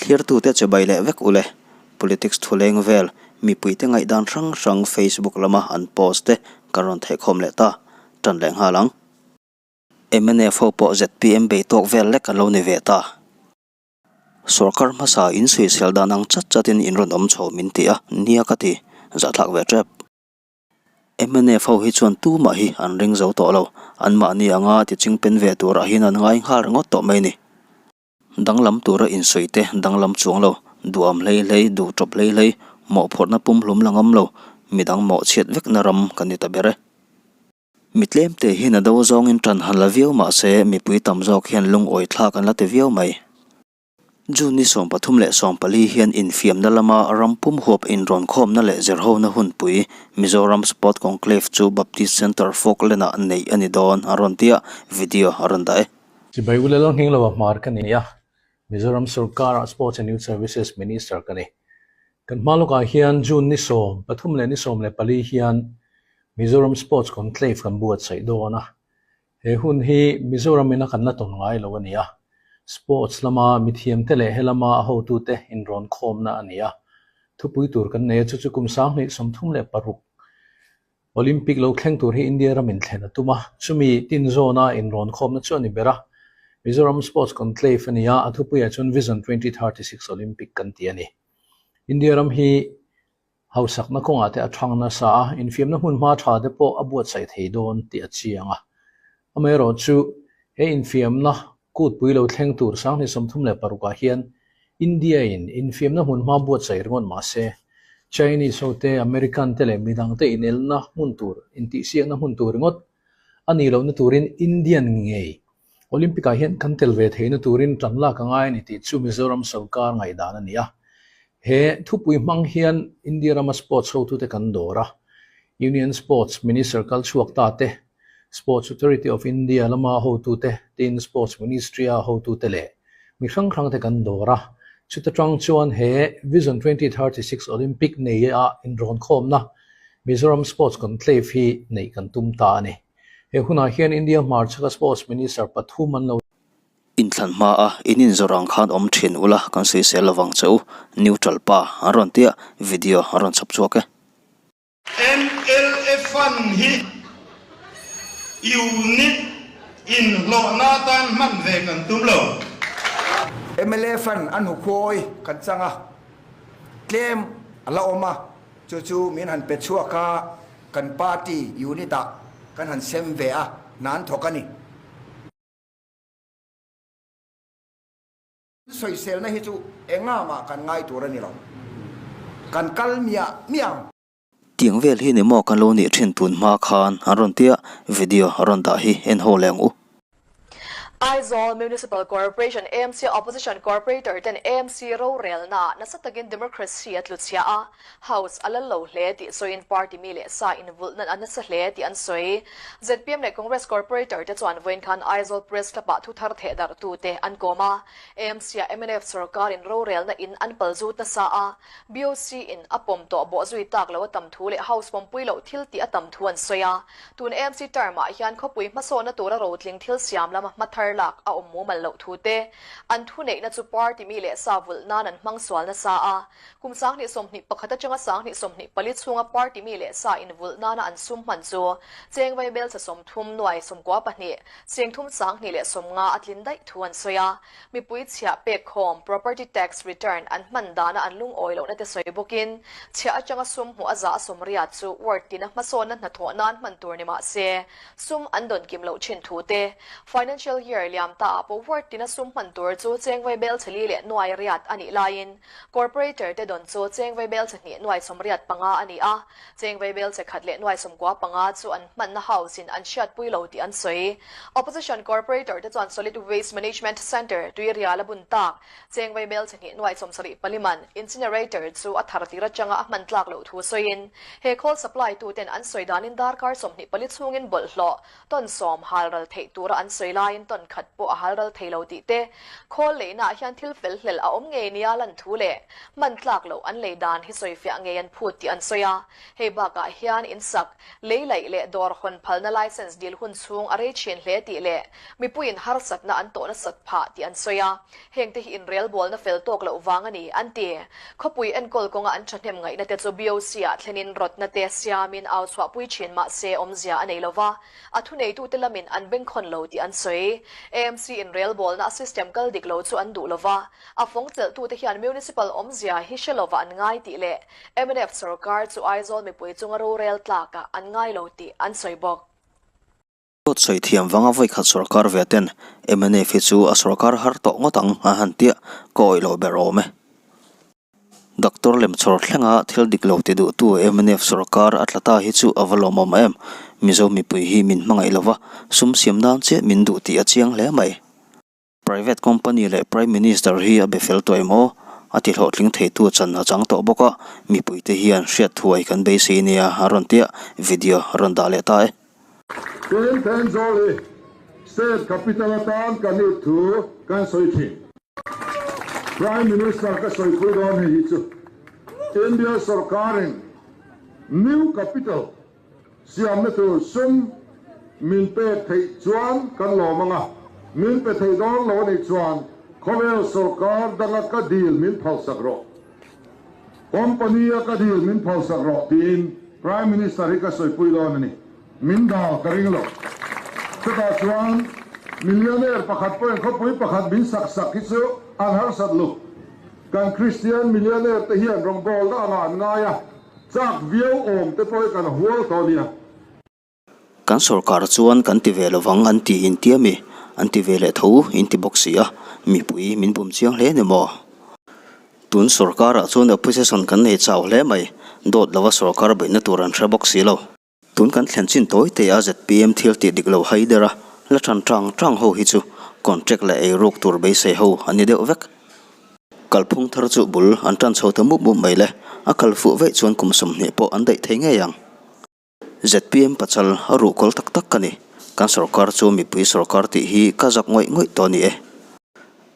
Thlirtute chibai leh vek ule. Politics thuleng vel mipuite ngaihdan hrang hrang Facebook lama an post te kan rawn theihkhawm leh ta. Tan leh nghal ang. Mnf ho pawh zpm bei tawk vel lek an lo ni ve ta. Sorkar hmasa in sawisel dan ang chat chatin in rawn awm chho min ti a, nia ka ti. Zahthlak ve tep. Mnf ho hi chuan tumah hi an ring zo tawh lo, anmahni anga tichingpen ve turah hian an ngai nghal ringawt tawh mai a ni. Danglam tura insawi te danglam chuang lo, duham hlei hlei, duh tawp hlei hlei, mawhphurhna pumhlum la ngam lo, midang mawhchhiat vekna ram kan ni ta ber e. Mi tlemte hian a do zawngin ṭan han la viau mah se mipui tam zawk hian lungawi thlak an la ti viau mai. June ni 34 hian infiamna lama ram pum huap inrawnkhawmna leh zirhona hunpui Mizoram Sport Conclave chu Baptist Centre Falkland-ah neih a ni dawn a rawn ti a, video a rawn dah e. Chibai u Lal Nghingloa hmar ka ni a, Mizoram sorkara Sports and Youth Services Minister ka ni. Kan hma lawkah hian June ni 13 leh ni 14 hian Mizoram Sports Conclave kan buatsaih dawn a, He hun hi Mizoram ina kan la tawn ngai lo a ni a, sports lama mithiamte leh he lama a hotute inrawn khawmna a ni a. Thupui tur kan nei a, chu chu kum 2036 Olympic lo thleng tur hi India ram inthlen a tum a, chumi tin zawna inrawn khawmna chu a ni ber a. Mizoram Sports Conclave a ni a, a thupuiah chuan Vision 2036 Olympic kan ti a ni. India ram hi Hausakna kawngah te a thang nasa a, infiamna hmun hma tha te pawh a buatsaih thei dawn tih a chiang a. Amaherawhchu, he infiamna kutpui lo thleng tur 2036 ah hian India-in infiamna hmun hma buatsaih ringawt mah se, Chinese hote, American te leh midangte inelna hmun tur, intihsiakna hmun tur ringawt a nih lohna turin Indian ngei Olympic ah hian kan tel ve theihna turin tan lak a ngai a ni tih chu Mizoram sorkar ngaihdan a ni a. He thupui hmang hian India rama sports hotute kan dawr a, Union Sports Minister kal chhuak ta te, Sports Authority of India lama hotute, tin Sports Ministry-a hotute leh mi hrang hrangte kan dawr a. Chuta tang chuan he Vision 2036 Olympic neia inrawnkhawmna Mizoram Sports Conclave hi neih kan tum ta a ni. He hunah hian India hmarchhaka Sports Minister pathum an lo. Inthlan hma a in inzawrh ang khan awm thin ula kan sawisel lovang che u, neutral pa an rawn tia video a rawn chhawp chhuak e. Mla fund hi unit inhlawhna atan hman ve kan tum lo. Mla fund a hnukhawi kan chang a, tlem a la awm a, chu chu min han pe chhuak a. Kan party unit ah kan han sem ve a, hna an thawk a ni. Sawiselna hi chu enga mah kan ngai tur a ni lo. Kan kal miah miah ang. Tiang vel hi ni maw kan lo nih thin tun hma khan an rawn tia video a rawn dah hi en ho leh ang u. Aizawl Municipal Corporation, AMC, Opposition Corporator ten AMC rorelnaah nasa takin democracy a tluchhia a, House a lal lo hle tih sawiin party mi leh sa invulhna a nasa hle tih an sawi. Zpm leh Congress Corporator te chuan vawiin khan Aizawl Press Club-ah thuthar thehdarhtute an kawm a, AMC-ah mnf sorkarin rorelna in an palzut nasa a, BOC in a pawm tawh bawh zui tak lo a tam thu leh House pawmpui loh thil tih a tam thu an sawi a. Tun AMC term ah hian khawpui hmasawnna tura rotling thil siam lama hma thar lak a awm mumal loh thu te, an thuneihna chu party mi leh sa vulh nan an hmang sual nasa a. Kum 2021 atanga 2024 chhunga party mi leh sa invulh nana an sum hman chu cheng vaibelchhe 30 nuai 92, cheng thum 250 a tlin daih thu an sawi a. Mipui chhiah pek khawm, property tax return, an hman dana an lungawi lohna te sawi bawkin, chhiah atanga sum hmuh a zah a sawmriat chu ward tina hmasawnna hnathawh nan hman tur ni mah se, sum an dawn kim loh thin thu te, financial year liam ta ah pawh ward tina sum hman tur chu chengvai bel chhe li leh nuai riat a nih laiin corporator te dawn chu chengvai bel chhe hnih nuai 85 a ni a, Chengvei bel che khat leh nuai 95 chu an hmanna house in an hriatpui lo tih an sawi. Opposition corporator te chuan Solid Waste Management Centre Tuirial a bun tak. Chengvei bel che hnih nuai 74 man incinerator chu a thar tir atanga a hman tlak loh thu sawiin he khawl supply tu ten an sawi danin darkar 24 chhungin bawlhhlawh ton 10 hal ral theih tura an sawi laiin ton. khat pawh a halral thei lo tih te, khawl leihnaah hian thil fel hlel a awm ngei nia lan thu leh hman tlak loh an lei dan hi sawifiah ngei an phut tih an sawi a. Hei bakah hian insak, lei laih leh dawr hawn phalna licence dil hun chhung a rei thin hle tih leh mipuiin harsatna an tawh nasat phah tih an sawi a. Hengte hi inrelbawlna fel tawk loh vang a ni, an ti. Khawpui enkawl kawnga an thahnem ngaihna te chu BOC-ah thlenin rawtna te siamin au chhuahpui thin mah se awmzia a nei lo va, a thuneitute lamin an bengkhawn lo tih an sawi. AMC inrelbawlna a system kal dik lo chu an duh lo va, a fawng chelhtute hian municipal awmzia hi hre lova an ngai tih leh mnf sorkar chu Aizawl mipui chunga rorel tlakah an ngai lo tih an sawi bawk. Dawt sawi thiam vanga vawikhat sorkar ve ten mnf hi chu a sorkar har tawh ngawt ang a han tia ka awih loh ber awm e. Doctor Lemchawr thlenga thil dik lo ti duhtu mnf sorkar a tla ta hi chu a va lawmawm em. Mizo mipui hi min hmangaih lova sum siam nan chiah min duh tih a chiang hle mai. Private company leh Prime Minister hi a be fel tawh em aw? A ti hlawhtling theitu chan a chang tawh bawk a, mipuite hian hriat thuai kan beisei nia a rawn tia video a rawn dah leh ta e. Tin, Thenzawl hi State Capital atan kan it thu kan sawi thin. Prime Minister ka sawipui dawn hei hi chu India sorkarin New Capital Siamna tur sum min pek theih chuan kan lawm ang a, min pe thei dawn lo a nih chuan khawvel sawrkar danga ka dil min phalsak rawh, company a ka dil min phalsak rawh tiin Prime Minister hi ka sawipui dawn a ni. Min dal ka ring lo. Chutah chuan millionaire pakhat pawhin khawpui pakhat min sak sak hi chu an harsat lo. Kan Kristian millionaire te hian rawngbawlna angah an ngai a. Chak viau awm te pawh hi kan hual tawh nia. Kan sorkar chuan kan ti ve lovang an ti in tia mi? An ti ve leh tho in ti bawk si a, mipui min bum chiang hle ni maw? Tun sorkarah chuan opposition kan nei chau hle mai, dawt lova sorkar beihna tur an hre bawk si lo. Tun kan thlen chin tawi te a zpm thil tih dik lo hai der a, la tan tang tang ho hi chu contract leh eiruk tur beisei ho an ni deuh vek. Kalphung thar chu bul an tan chho ta mup mup mai le, a kal fuh veih chuan kum 20 pawh an daih thei ngei ang. Zpm pachal a ruhkawl tak tak ka ni, kan sorkar chu mipui sorkar tih hi ka zak ngawih ngawih tawh a ni e.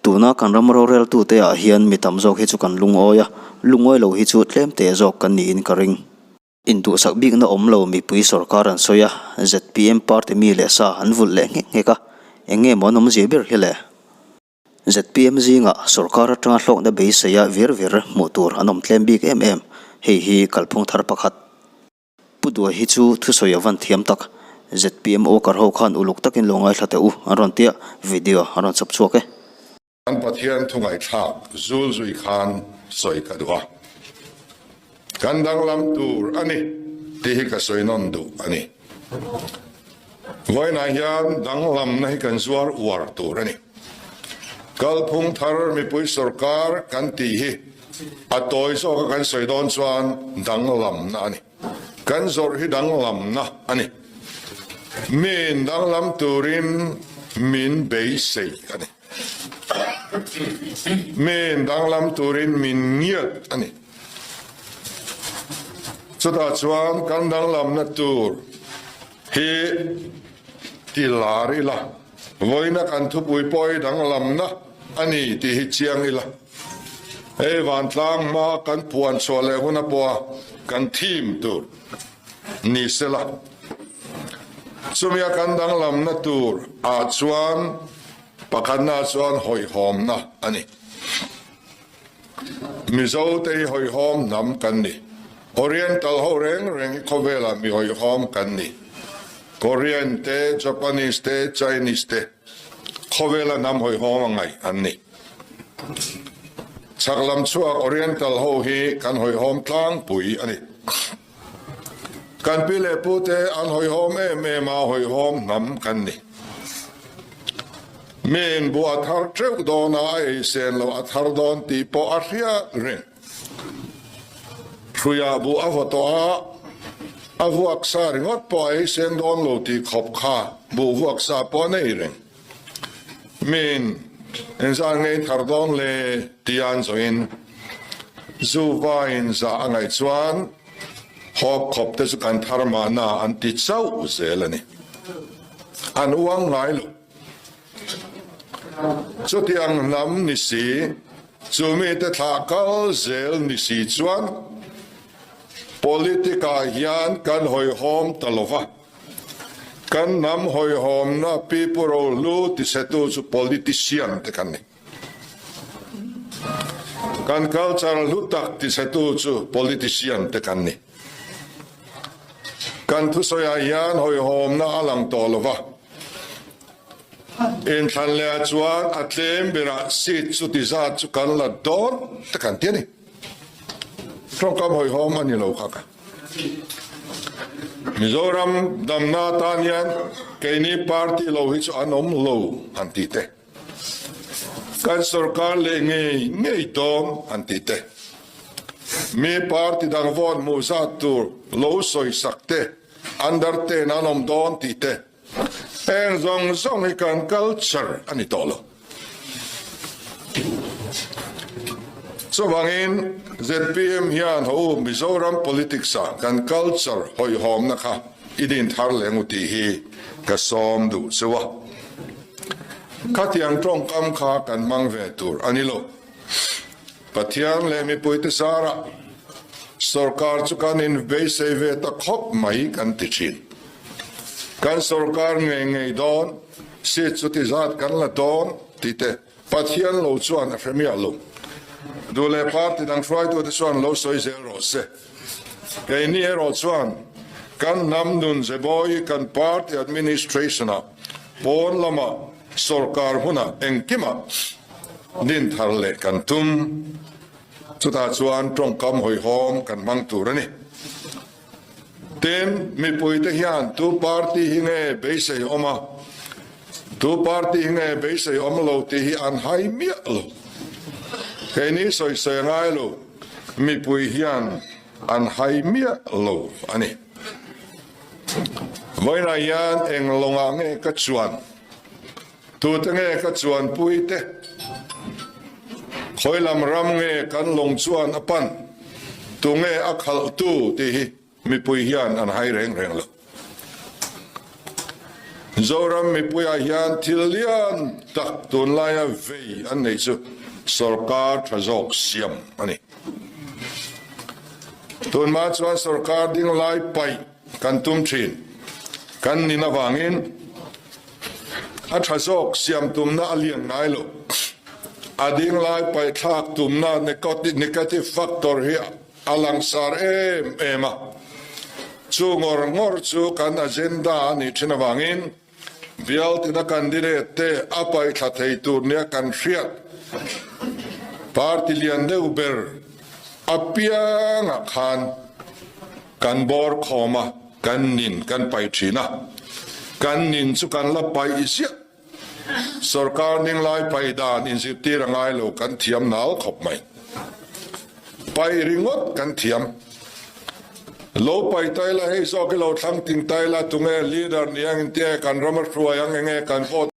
Tuna kan ram roreltute ah hian mi tam zawk hi chu kan lungawi a, lungawi lo hi chu tlem te zawk kan niin ka ring. Induhsak bikna awm lo mipui sorkar an sawi a, zpm party mi leh sa an vulh leh nghek nghek a, eng nge maw an awmzia ber hi le? Zpm zingah sorkar atanga hlawkna beiseia vir vir hmuh tur an awm tlem bik em em, hei hi kalphung thar pakhat. Pu Duai hi chu thusawi a van thiam tak, zpm worker ho khan uluk takin lo ngaithla teh u an rawn tia video an rawn chawp chhuak e. Kan Pathian thu ngaihthlak zul zui khan sawi ka duh a, kan danglam tur a ni tih hi ka sawi nawn duh a ni. Vawiinah hian danglamna hi kan zuar uar tur a ni. Kalphung thar mipui sawrkar kan tih hi a tawi zawka kan sawi dawn chuan danglamna a ni. Kan zawrh hi danglamna a ni. Min danglam turin min beisei a ni. Min danglam turin min ngiat a ni. Chutah chuan kan danglamna tur hi ti lar ila, vawiina kan thupui pawh hi danglamna a ni tih hi chiang ila. Hei vantlang hma kan puan chhuah leh huna pawha kan theme tur ni sela. Chumia kan danglamna tur ah chuan pakhatna chuan hawihhawmna a ni. Mizo te hi hawihhawm hnam kan ni. Oriental ho reng reng hi khawvelah mi hawihhawm kan ni. Korean te, Japanese te, Chinese te khawvela hnam hawihhawm a ngaih an ni. Chhak lam chhuak Oriental ho hi kan hawihhawm tlangpui a ni. Kan pi leh pu te an hawihhawm em em a, hawihhawm hnam kan ni. Miin buh a thar teuh dawn a, a ei sen loh a thar dawn tih pawh a hriat reng. Hruiah buh a vaw tawh a, a vuak sa ringawt pawh a ei sen dawn lo tih khawp kha buh vuak sa pawh a nei reng. Miin engzah ngei thar dawn le tia an zawhin zu vaiin zah a ngaih chuan hawp khawp te chu kan thar mahna an ti chauh zel a ni. An uang ngai lo. Chutiang hnam ni si, chu mite thlah kal zel ni si chuan politic-ah hian kan hawihhawm ta lo va. Kan hnam hawihhawmna pipu rohlu tichhetu chu politician te kan ni. Kan culture hlu tak tichhetu chu politician te kan ni. Kan thusawiah hian hawihhawmna a lang tawh lo va. Inthlan leh chuan a tlem berah seat chu ti zat chu kan la dawn te kan ti a ni. Tawngkam hawihhawm a ni lo kha ka. Mizoram damna atan hian keini party lo hi chu an awm lo an tih te. Kan sorkar leh ngei ngei dawn an tih te. Mi party dang vote hmuh zat tur lo sawi sak te, under ten an awm dawn tih te. Heng zawng zawng hi kan culture a ni tawh lo. Chuvangin zpm hian ho Mizoram politics ah kan culture hawihhawmna kha i din thar leng u tih hi ka sawm duh cheu a. Khatiang tawngkam kha kan hmang ve tur a ni lo. Pathian leh mipuite zarah sorkar chu kan inbeisei ve ta khawp mai kan ti thin. Kan sorkar ngei ngei dawn, seat chu ti zat kan la dawn tih te Pathian lo chuan a hre miah lo. Duh leh party dang hruaitute chuan lo sawi zel rawh se. Keini erawh chuan kan hnam nun zebawi kan party administration-ah pawn lamah sorkar hunah engkimah din thar leh kan tum. Chutah chuan tawngkam hawihhawm kan hmang tur a ni. Tin, mipuite hian tu party hi nge beisei awm a, tu party hi nge beisei awm lo tih hi an hai miah lo. Keini sawisawi a ngai lo, mipui hian an hai miah lo a ni. Vawiinah hian eng lawngah nge ka chuan? Tute nge ka chuanpui te? Khawi lam ram nge kan lawng chuan a pan? Tu nge a khalh tu tih hi mipui hian an hai reng reng lo. Zoram mipuiah hian thil lian tak tunlaia vei an neih chu sorkar tha zawk siam a ni. Tunhma chuan sorkar ding lai paih kan tum thin. Kan nin avangin A tha zawk siam tumna a lian ngai lo. A ding lai paihthlak tumna negative factor hi a langsar em em a. Chu ngawr ngawr chu kan agenda a nih thin avangin bial tina candidate te a paihthla thei tur nia kan hriat party lian deuh ber apiangah khan Kan bawr khawm a, kan nin kan paih thin a, kan nin chu kan la paih ziah. Sorkar ninglai paih dan inzirtir a ngai lo kan thiam nal khawp mai. Paih ringawt kan thiam. Lo paih ta ila hei zawk i lo thlang ting ta ila tunge leader ni ang intia kan ram a hruai ang enge kan vote.